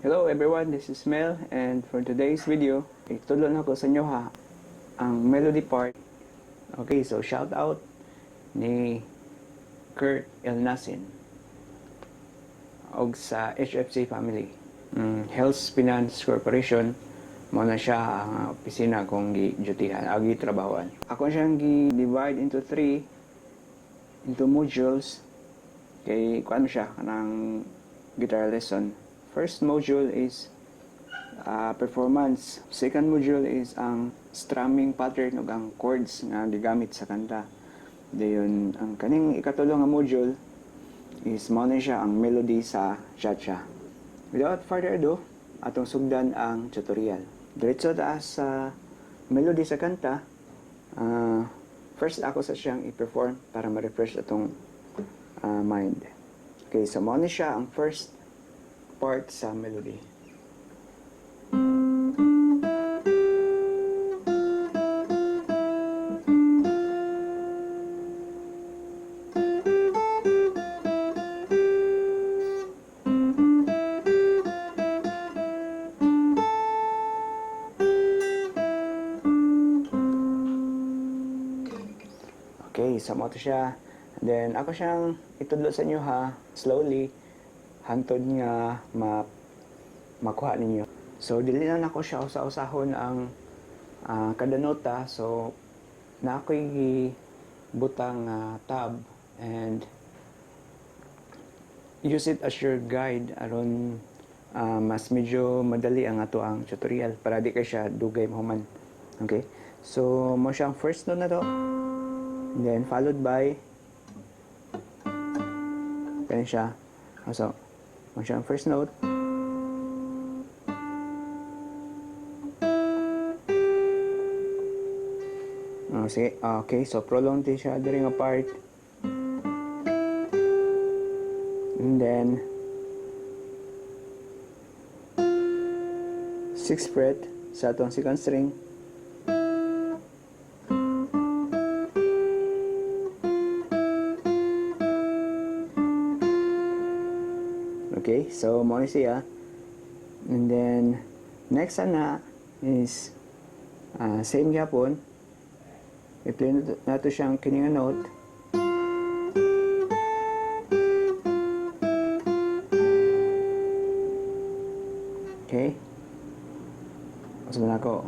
Hello everyone, this is Mel and for today's video, itudlo nako sa inyo ha ang melody part. Okay, so shout out ni Kurt Elnasin og sa HFC family. Health Finance Corporation mao na siya ang opisina kong gi-dutyhan, o gi-trabahoan. Ako siyang gi-divide into three into modules kay kuan siya kanang guitar lesson. First module is performance. Second module is ang strumming pattern ug ang chords nga gigamit sa kanta. Dayon ang kaning ikatulo nga module is mao na siya ang melody sa cha-cha. Without further ado, atong sugdan ang tutorial. Diretso ta sa melody sa kanta. First ako sa siyang i-perform para ma-refresh atong mind. Okay, so mao na siya ang first part sa melody. Okay, so mao to siya. And then ako siyang itudlo sa inyo ha, slowly, hantod nga makuha ninyo. So dili na nako siya usa-usahon ang kada nota. So na ako'y butang tab and use it as your guide aron mas medyo madali ang ato ang tutorial para di kay siya dugay mahuman. Okay? So mao siya ang first note na to. And then followed by ganun siya. So mao siya ang first note. Oh, sige. Okay, so prolong din siya during a part. And then 6th fret sa atong second string. Okay, so mao ni siya. And then next ana is same gyapon. I-play nato siyang kini nga note. Okay. Asa man ako?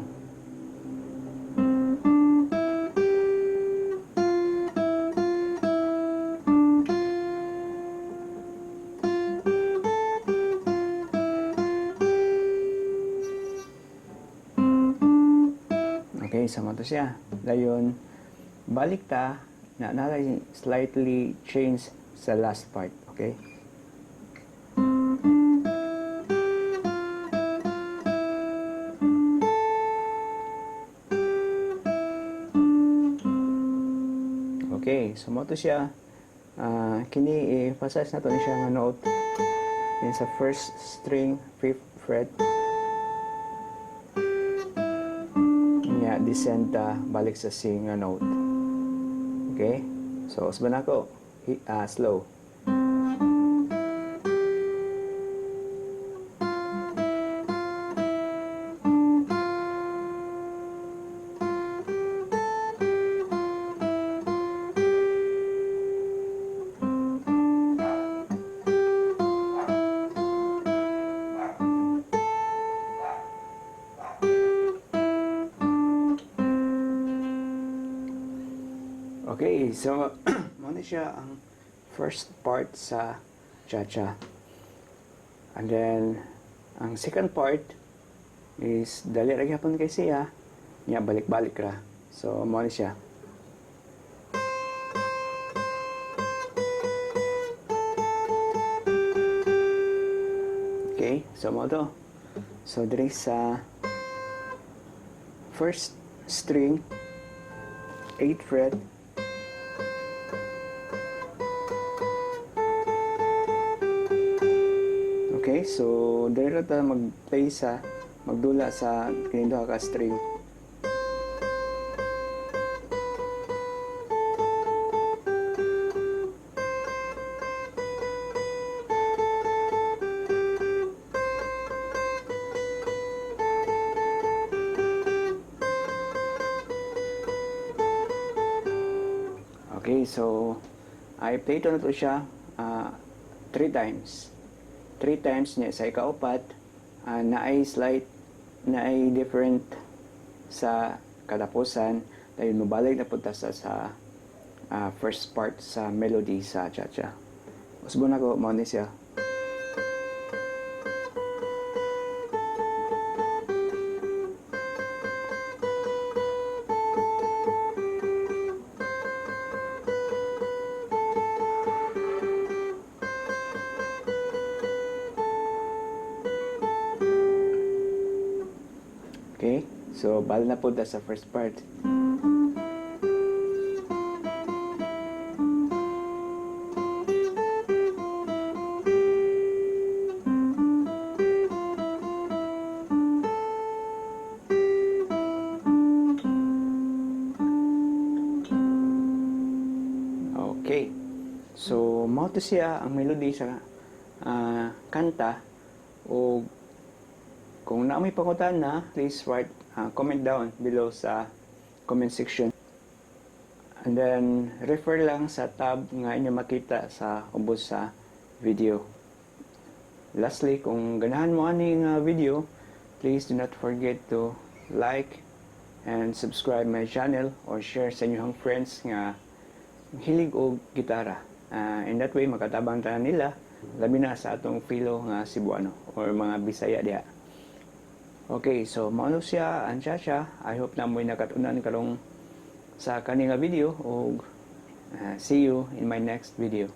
Okay, sama to siya. Dayon, balik ta na nalay slightly change sa last part. Okay? Okay, so mo to siya. Kini i-emphasize na to ni siya nga note. Yan sa first string, 5th fret. Nya, descend ta balik sa C nga note. Okay? So, usban ako. Slow. Okay, so mao na siya ang first part sa cha-cha. And then ang second part is dali ra gyapon kay siya, nya balik-balik ra. So mao na siya. Okay, so mao to. So diri sa first string, 8th fret. Okay, so diri ra ta mag-play sa magdula sa kining duha ka string. Okay, so I play to na to siya three times. Three times niya sa ikaupat, naay slight, naay different sa katapusan, dahil mobalik na punta sa first part sa melody sa cha-cha. Usbon ako, mao ni siya. Okay? So, balik na po ta sa first part. Okay. So, mao to siya ang melody sa kanta o kung naa may pangutana, please write, comment down below sa comment section. And then, refer lang sa tab nga inyo makita sa ubos sa video. Lastly, kung ganahan mo ani nga video, please do not forget to like and subscribe my channel or share sa inyong friends nga hilig og gitara. In that way, makatabang ta nila, labi na sa atong fellow nga Cebuano or mga Bisaya diha. Okay, so mao siya ang cha-cha. I hope na mo'y nakatunan karong sa kani nga video ug see you in my next video.